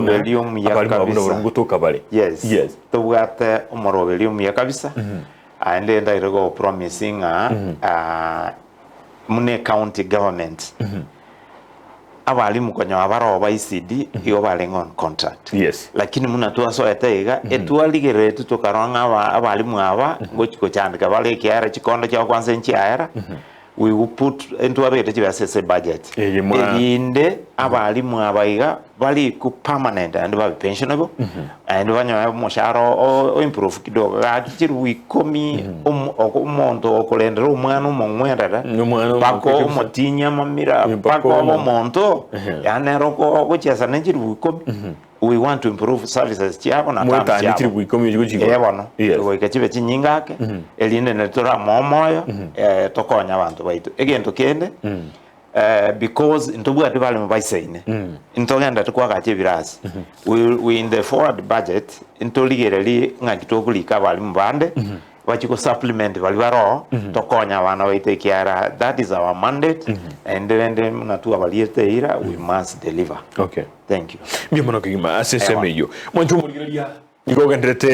Omoroberio omuya abarimu abwo kabisa. nabo ngotoka bare. Yes. Yes. Tobwate omoroberio omuya kabisa. Aende ndaire go promise ng'a ah, muna ecounty government abalimu konyora baroo ba ECD igo barenge on contract. Yes. Lakini muna twasoete iga etwarigereretie tokarora ng'a aba abalimu aba ngochi gochandeka bare ekiagera chikondo chiabo kwanza nchiaera we will put ntwabegete chibesa ase ebudget Eye mwa- erinde abalimu aba iga barikwe permanent naende babe pensionable naende banyore omoshahara o- o improve kidogo gaki chiribu ikomi omo- oko- omonto okorendera omwana omong'werere Omwana mpaka omoke kabisa. omotinyia amamira Mpaka mpaka obe omo- omonto Ehe. yaani nere oko- ogochiesa ne chiribu ikomi we want to improve services chiabo na terms Mwetanie chiabo. chiribu ikomi echi gochia Ee igoro. bono, Yes. goika chibe chinyinga ake, erinde nari toramoe omoyo, eh, tokonye abanto baito. Egento kende, eh, because ntobwati baremi baisaine, ntogenderete koagacha ebirasi, we, we in the forward budget, ntorigererie ng'aki tokorika abarimu bande, bachie go supplement baria bare oo, tokonye abana baito ekiagera that is our mandate, naende rende buna twabariete eira, we must deliver. Okay. Thank you. Mbuya mono kegima ase ensemo eyio. Mwanche omorigereria nigo ogenderete.